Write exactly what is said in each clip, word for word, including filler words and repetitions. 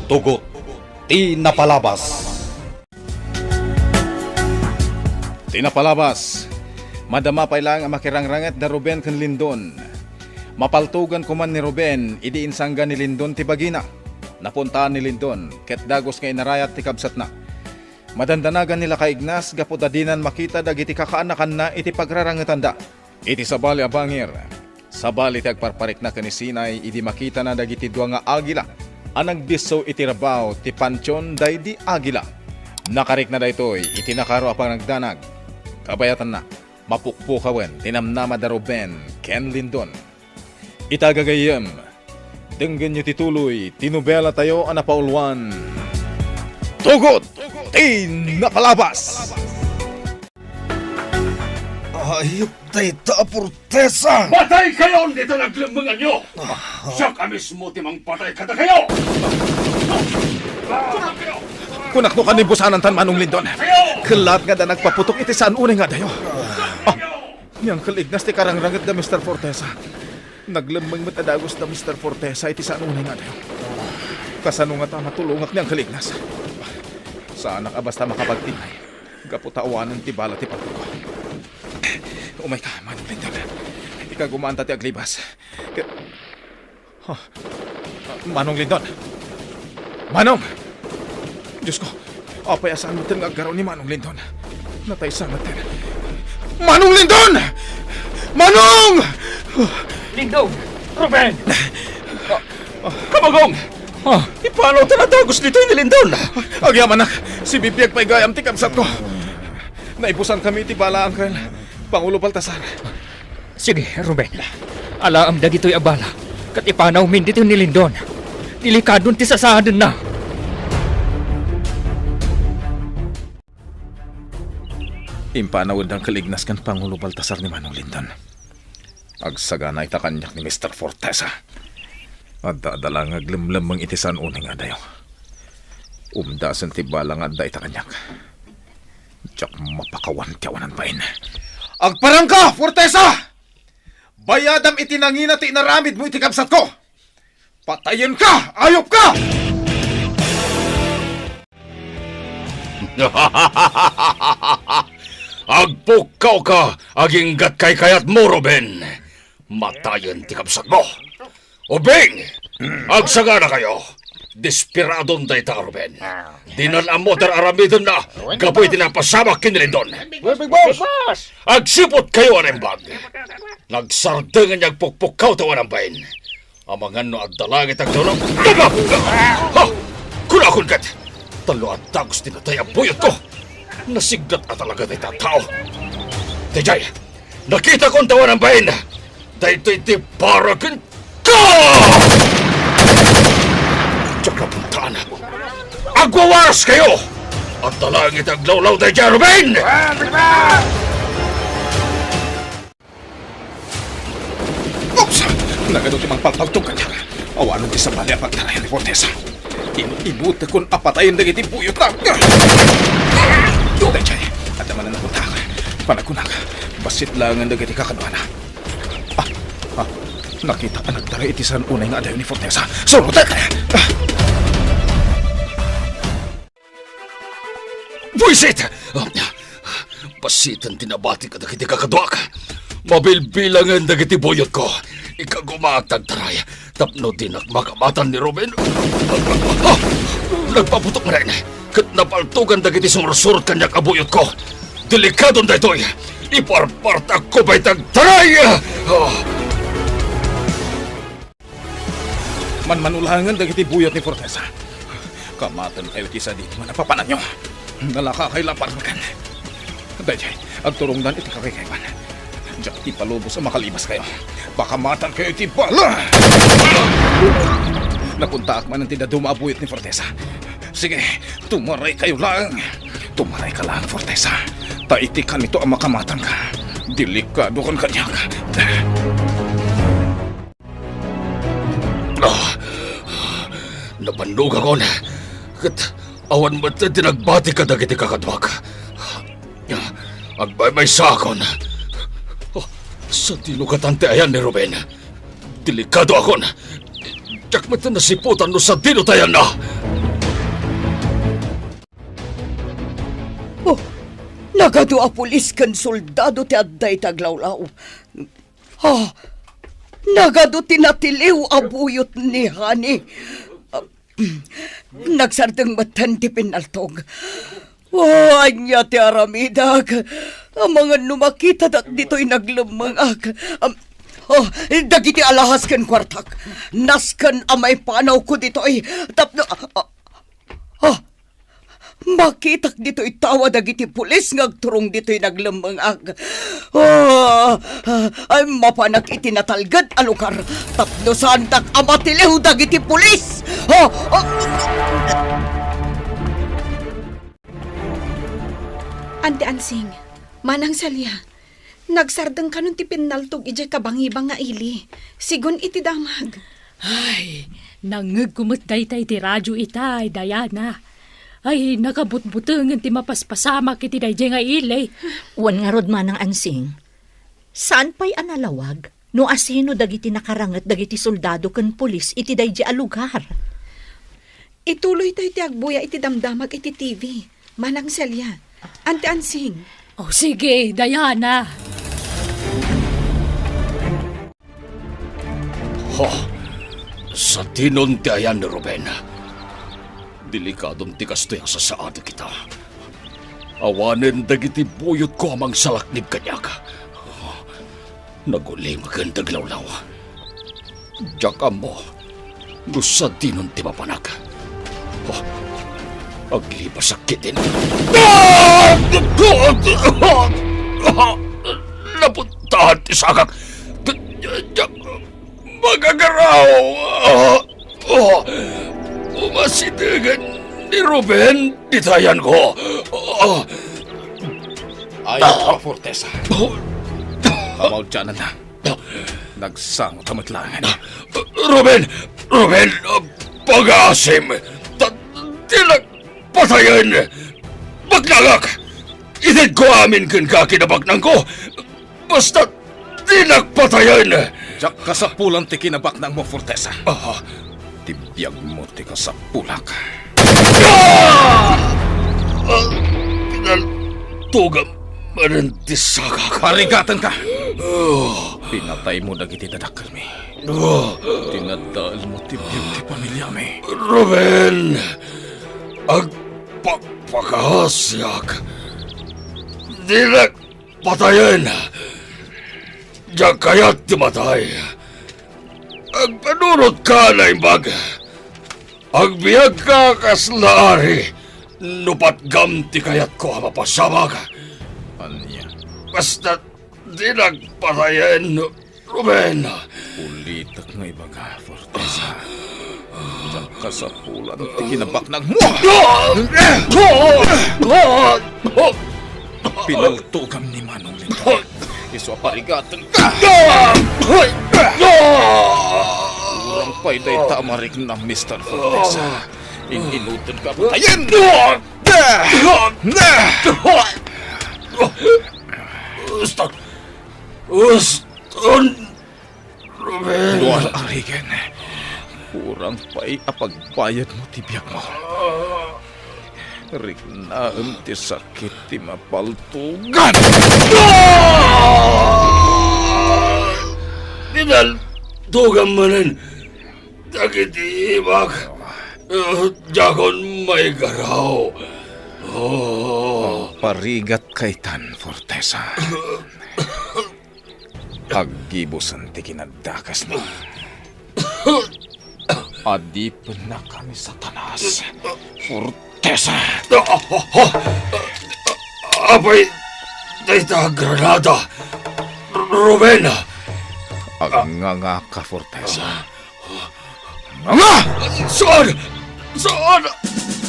Tugot ti napalabas. Ti napalabas, madama pay laeng a makirangranget da Ruben ken Lindon. Mapaltogan koman ni Ruben idi insangga ni Lindon ti bagina. Napuntaan ni Lindon ket dagus nga inarayat ti kabsatna. Madandanagan ni Lakay Ignas gapu ta dinan makita dagiti kakaanakanna iti pagrarangetanda. Iti sabali a bangir, sabali ti agparparikna ken ni Sinay idi makitana dagiti dua nga agila a nagdisso iti rabaw ti pantion daydi agila. Nakarikna daytoy iti nakaro a panagdanag. Kabayatanna, mapukpukawen ti namnama da Ruben ken Lindon. Ita gagayyem, denggenyo ti tuloy ti nobelatayo a napauluan, Tugot ti Napalabas! Ayup dayta a Fortesa! Patay kayon dita naglemmenganyo! Siak a mismo ti mangpatay kadakayo! Kunak no kanibussanantan, Manong Lindon. Kellat nga adda nagpaputok iti saan unay nga adayo. Ah, ni Uncle Ignas ti karangrangit da Mister Fortesa. Naglemmeng met a dagus da Mister Fortesa iti saan unay nga adayo. Kasano ngata a matulongak ni Uncle Ignas? Saanak a basta makapagtinnay gapu ta awanen ti bala ti paltogko. Umayka, Manong Lindon. Ikagumaanta ti aglibas. Ke-, ha? Manong Lindon! Manong! Diosko, apay a saan metten nga aggaraw ni Manong Lindon? Nataysa metten. Manong Lindon! Manong! Lindon! Ruben! Ah, Kamagong! Ah, ipanaw ta nadagus ditoy ni Lindon! Agyamanak, sibibiag pay gayam ti kabsatko. Naibusankami iti bala, Uncle. Pangulo Baltasar. Sige, Ruben. Alaem dagitoy a bala, ket ipanawmin ditoy ni Lindon. Delikadon ti sasaadenna. Impanawen da Uncle Ignas ken Pangulo Baltasar ni Manong Lindon. Agsagana ita kaniak ni Mister Fortesa. Adda, adda la nga aglemlemmeng iti saan unay nga adayo. Umdasen ti bala nga adda ita kaniak. Diak mapakawan ti awanan bain. Agparangka, Fortesa! Bayadam iti nangina ti inaramidmo iti kabsatko! Patayenka! Ayupka! Agpukkawka aginggat kaykayatmo, Ruben! Matayen ti kabsatmo! Ubing! Agsaganakayo! Despiradon dayta a Ruben. Dinan ammo ti ar-aramidenna gapu iti napasamak ken ni Lindon. Uy, Big Boss! Agsiputkayo a naimbag. Nagsardeng nga agpukpukkaw ti awanan bain. Amangan no adda langit agdulong. Tabla! Ha! Kunakon ket, tallo a dagus ti natay a buyotko. Nasiglat a talaga dayta a tao. Daydiay, nakitakon ti awanan bain. Daytoy ti para kenka! Diak napuntaan. Agwawaraskayo! Adda langit aglawlaw daydiay a Ruben! Oops! Nagadu ti mangpalpaltog kaniak. Awanen ti sabali a pagtarayan ni Fortesa. Inu-inutekon a patayen dagiti buyotna. Daydiay, adda manen napuntaak. Panagkunak, bassit laengen dagiti kakaduana. Ah, ah, nakitaak a nagtaray iti saan unay nga adayo ni Fortesa. Surotek! Ah! Buisit! Bassit ti nabati kadagiti kakaduak. Mabilbilangen dagiti buyotko. Ikagumaak ti agtaray tapno dinak makamatan ni Ruben. Ah! Nagpaputok manen ket napaltogan dagiti sumursurot kaniak a buyotko. Delikadon daytoy. Iparpartakko pay ti agtaray! Ah! Manmanulangen dagiti buyot ni Fortesa. Kamatenkayo ti sadino nga napapananyo. Nalakakay la a parmekan. Daydiay, agturongdan iti kakaykaywan. Diak ti palubos a makalibaskayo. Pakamatankayo iti bala! Nakuntaak manen ti dadduma a buyot ni Fortesa. Sige, tumaraykayo laeng. Tumarayka laeng, Fortesa. Ta iti kanito a makamatanka, delikado kan kaniak. Ah, nabannogakon, ket awan met ti nagbati kadagiti kakaduak. Agmaymaysaakon. Oh, sadino katan ti ayan ni Ruben? Delikadoakon. Diak met nasiputan no sadino ti ayanna. Oh, nagadu a pulis ken soldado ti adda iti aglawlaw. Ah, nagadu ti natiliw a buyot ni Honey. Ah, nagsardeng metten ti pinnaltog. Oh, ania ti aramidak? Amangan no makitadak ditoy naglemmengak. Am, oh, dagiti alahas ken kuartak. Nasken a maipanawko ditoy. Tapno, ah, ah, ah, makitak ditoy tawa dagiti pulis nga agturong ditoy naglemmengak. Ah, ah, ay, mapanak iti natalged a lugar. Tapno saandak a matiliw dagiti pulis. Ah, ah, Anti Ansing, Manang Celia, nagsardeng kanon ti pinnaltog idiay kabangibang nga ili, sigun iti damag. Ay, nangngegko met dayta iti radio itay, Diana. Ay, nakabutbutengen ti mapaspasamak iti daydiay nga ili. Wen ngarud, Manang Ansing, saan pay a nalawag no asino dagiti nakaranget dagiti soldado ken pulis iti daydiay a lugar. Ituloyta ti agbuya iti damdamag iti T V, Manang Celia, Anti Ansing. O sige, Diana. Ha! Sadinon ti ayan ni Ruben. Delikadon ti kastoy a sasaadek ita. Awanen dagiti buyotko a mangsalaknib kaniak. Nagulimaken ti aglawlaw. Diak ammo no sadinon ti mapanak. Oh, aglipasak ketdin. Ah! Napuntahan ti sagak. Diak magagaraw. Ah! Oh! Umasitegen ni Ruben dita ayanko. Ah! Ayat ka, Fortesa. Oh! Kamaudiananna. Nagsangota met laengen. Ruben! Ruben! Pagaasim! Ta, dinak patayen! Baknangak! Itedko amin kenka kinabaknangko! Basta dinak patayen! Diak kasapulan ti kinabaknangmo, Fortesa. Ah. Ti biagmo ti kasapulak. Ah! Ah! Pinaltugam manen ti sagak. Parigatenka! Ah! Pinataymo dagiti dadakkelmi. Ah! Tinadaelmo ti biag ti pamiliami. Ruben! Agpakpakaasiak! Dinak patayen! Diak kayat ti matay. Agpanunotka a naimbag. Agbiagka a kasla ari no patgam ti kayatko a mapasamak. Ania? Basta dinak patayen, Ruben. Ulitek nga ibaga, Fortesa. Diak kasapulan ti kinabaknangmo. Pinaltugam ni Manong Lindon. Isu a parigatenka. Urang pay dayta a mariknam, Mister Fortesa. In-inutenka a patayen. Uston! Uston! Ruben. No ar-arigen, urang pay a pagbayadmo ti biagmo. Riknaem ti sakit ti mapaltugan. Pinaltugam manen dagiti imak. Diakon maigaraw. Oh. Parigat kaitan, Fortesa. Aggibusen ti kinadakesna. Adipennak ni Satanas. Fortesa! Apay dayta a granada, Ruben? Agngangaka, Fortesa. Nga! Saan? Saan?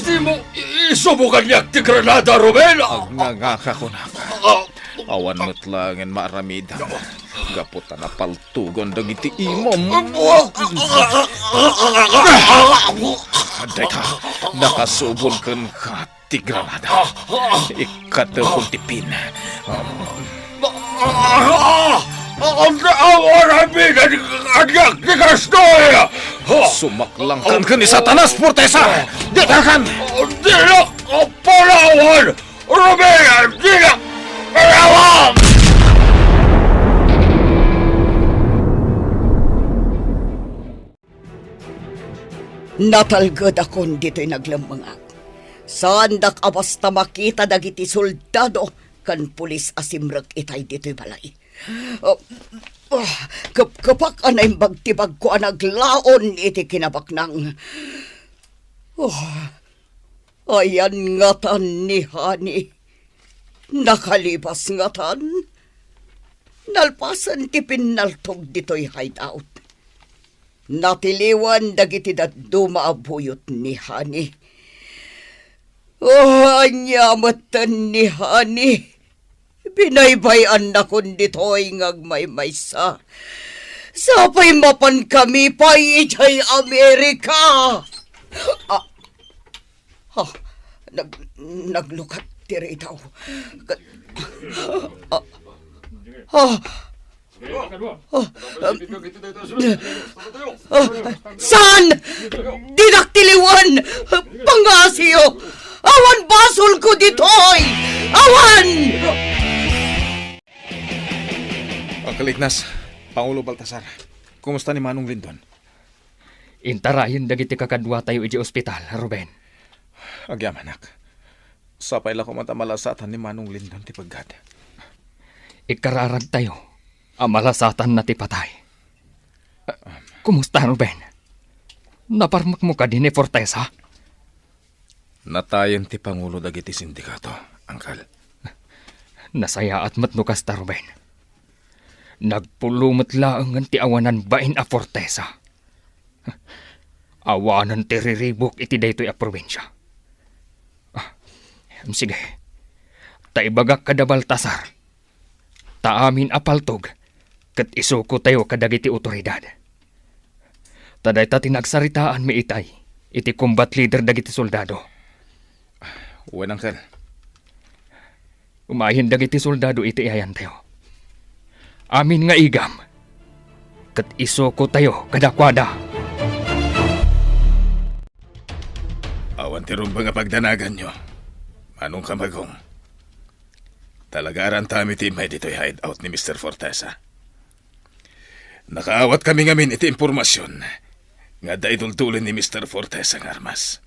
Dimo i-, isubo kaniak ti granada, Ruben! Agngangaka, kunak. Ah. Awan met laengen maaramidam gapu ta napaltugan dagiti imom. Dayta, nakasubon kenka ti granada. Ikkatepon ti pin. Ah! Anda awan a pinagkagyak ti kastoy! Sumaklangkan ken ni Satanas, Fortesa! Ditakan! Dinak panawan! Ruben, dika! Arawam! Natalgedakon ditoy naglemmengak. Saandak a basta makita dagiti soldado ken pulis a simrek itay ditoy balay. Ah, ah, kepkepak a naimbag ti bagko a naglaon iti kinabaknang. Oh, ayan ngatan ni Honey. Nakalibas ngatan. Nalpasen ti pinnaltog ditoy hideout. Natiliwan dagiti dadduma a buyot ni Honey. Oh, ania metten ni Honey? Binaybay-annakon ditoy nga agmaymaysa. Sapay mapankami pay idiay Amerika. Ah, ah, nag-, naglukat ti ridaw. Ka-, ah, ah, ah, um, ah, saan? Dinak tiliwan! Pangngasiyo! Awan basolko ditoy! Awan! Uncle Ignas, Pangulo Baltasar, kumusta ni Manong Lindon? Intarayen dagiti kakaduatayo idiay ospital, Ruben. Agyamanak. Sapay la koma ta malasatan ni Manong Lindon ti peggad. Ikararagtayo a malasatanna ti patay. Ah, kumusta, Ruben? Naparmekmo kadi ni Fortesa? Natayen ti pangulo dagiti sindikato, Uncle. Nasayaat met no kasta, Ruben. Nagpulo met laengen ti awanan bain a Fortesa. Awanen ti riribuk iti daytoy a probinsia. Ah, sige. Ta ibagak kada Baltasar, ta amin a paltog ket isukotayo kadagiti awtoridad. Ta dayta ti nagsaritaanmi itay iti combat leader dagiti soldado. Wen, Uncle. Umayen dagiti soldado iti ayantayo. Amin nga igam, ket isukotayo kadakuada. Awan ti rumbeng a pagdanaganyo, Manong Kamagong. Talaga arantami ti immay ditoy hideout ni Mister Fortesa. Nakaawat kami ngamin iti impormasion nga adda iduldulen ni Mister Fortesa nga armas.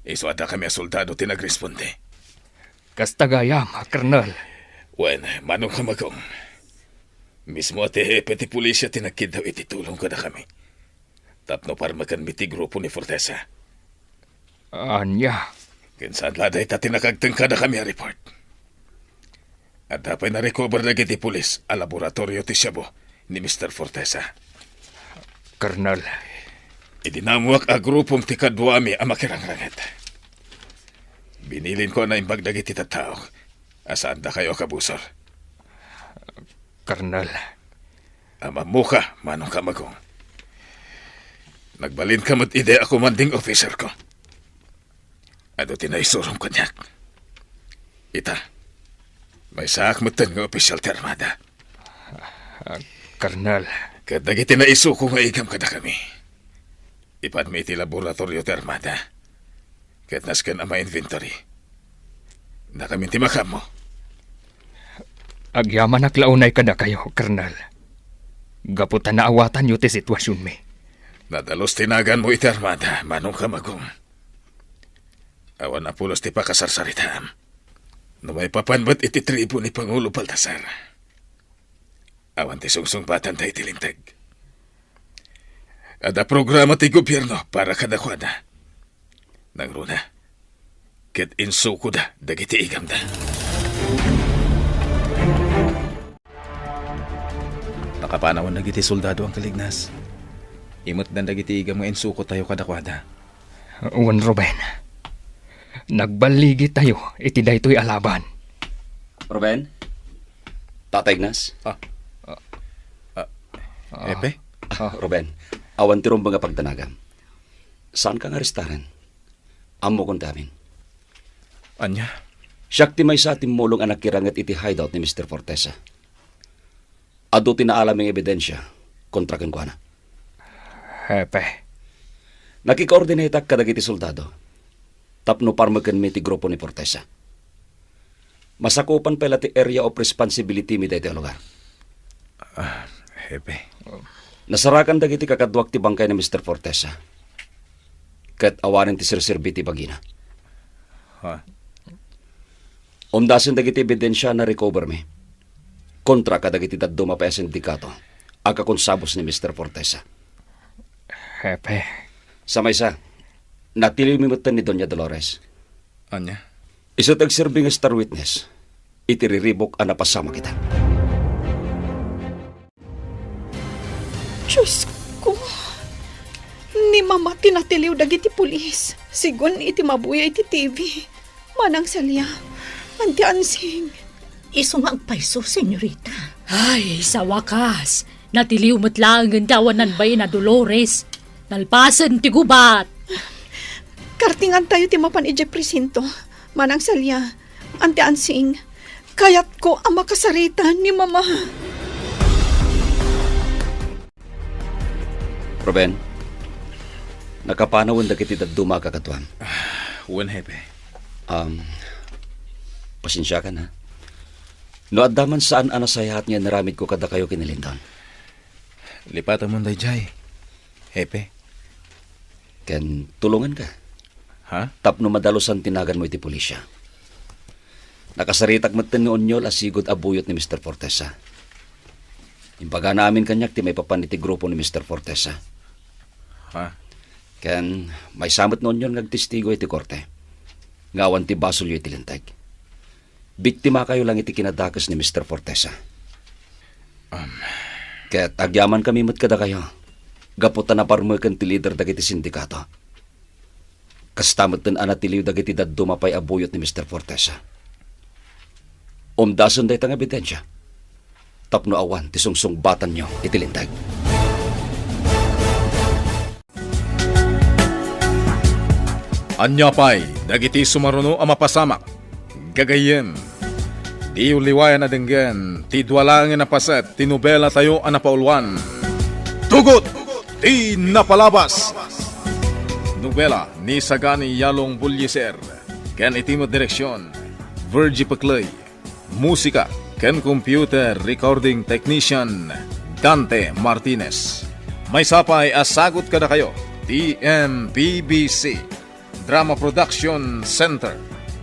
Isu a dakami a soldado ti nagresponde. Kasta gayam, Colonel. Wen, Manong Kamagong. Mismo a ti hepe ti pulisya ti nagkiddaw iti tulong kadakami tapno parmekenmi ti grupo ni Fortesa. Ania? Ken saan la dayta ti nakagteng kadakami a report. Adda pay na-recover dagiti pulis a laboratorio ti shabu ni Mister Fortesa. Colonel. Idi naammoak a grupom ti kaduami a makirangranget, binilinko a naimbag dagiti tattaok a saandakayo a kabusor. Colonel. Ammoka, Manong Kamagong. Nagbalinka met idi a commanding officer ko. Adu ti naisurom kaniak. Ita, maysaak metten nga opisyal ti armada. Ah, Colonel. Ket dagiti naisuko nga igam kadakami, ipadmi iti laboratorio ti armada. Ket nasken a ma-inventory, dakamin ti makaammo. Agyamanak la unay kadakayo, Colonel. Gapu ta naawatanyo ti situasionmi. Nadalus ti naganmo iti armada, Manong Kamagong. Awan a pulos ti pakasarsaritaam no maipapan met iti tribu ni Pangulo Baltasar. Awan ti sungsungbatanda iti linteg. Adda programa ti gobierno para kadakuada. Nangruna, ket insukoda dagiti igamda. Nakapanawan dagiti soldado, Uncle Ignas. Imetdan dagiti igam nga insukotayo kadakuada. Wen, Ruben. Nagballigitayo iti daytoy a laban. Ruben? Tata Ignas? Ah. Ah. Ah. Hepe? Ah. Ruben, awan ti rumbeng a pagdanagam. Saanka nga arestaren? Ammokon ti amin. Ania? Siak ti maysa a timmulong a nakiranget iti hideout ni Mister Fortesa. Adu ti naalami nga ebidensia kontra kenkuana. Hepe. Nakikoordinatak kadagiti soldado tapno parmekenmi ti grupo ni Fortesa. Masakupan pay la ti area of responsibility mi daytoy a lugar. Ah, Hepe. Nasarakan dagiti kakaduak ti bangkay ni Mister Fortesa. Ket awanen ti serserbi ti bagina. Ha? Umdasen dagiti ebidensia a na-recover mi kontra kadagiti dadduma pay a sindikato a kakonsabos ni Mister Fortesa. Hepe. Sa maysa, natiliw mi metten ni Doña Dolores. Ania? Isu ti agserbi nga star witness iti riribuk a napasamak ita. Diosko, ni Mama ti natiliw dagiti pulis, sigun iti mabuya iti T V. Manang Celia, Auntie Ansing. Isu nga agpayso, senyorita. Ay, sa wakas, natiliw met laengen ti awanan bain a Dolores. Nalpasen ti gubat. Kartingantayo ti mapan idiay presinto. Manang Celia, Auntie Ansing, kayatko a makasarita ni Mama. Ruben, nakapanawen dagiti dadduma a kakaduam. Wen, Hepe. Um, pasensiakan, ha? No adda man saan a nasayaat nga inaramidko kadakayo ken ni Lindon. Lipatamon daydiay, Hepe. Ken tulonganka. Ha? Tapno madalusan ti naganmo iti pulisya. Nakasaritak metten ni Onyol a sigud a buyot ni Mister Fortesa. Imbagana amin kaniak ti maipapan iti grupo ni Mister Fortesa. Ha? Ken maysa met ni Onyol nga agtestigo iti korte nga awan ti basolyo iti linteg. Biktimakayo lang iti kinadakes ni Mister Fortesa. Um. Ket agyamankami met kadakayo, gapu ta naparmeken ti lider dagiti sindikato. Kasta metten a natiliw dagiti dadduma pay a buyot ni Mister Fortesa. Umdasen dayta nga ebidensia tapno awan ti sungsungbatanyo iti linteg. Ania pay dagiti sumaruno a mapasamak? Gagayyem, diyo liwayan a denggen ti dua laengen a paset ti nobelatayo a napauluan, Tugot ti Napalabas. Nobela ni Sagani Yalong Bullieser ken iti met direksion, Virgie Pecley. Musika ken computer recording technician, Dante Martinez. Maysa pay a sagut kadakayo ti M P B C Drama Production Center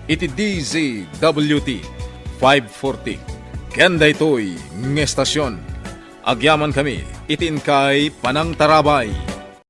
iti D Z W T five forty. Ken daytoy nga estasion, agyamankami iti inkay panangtarabay.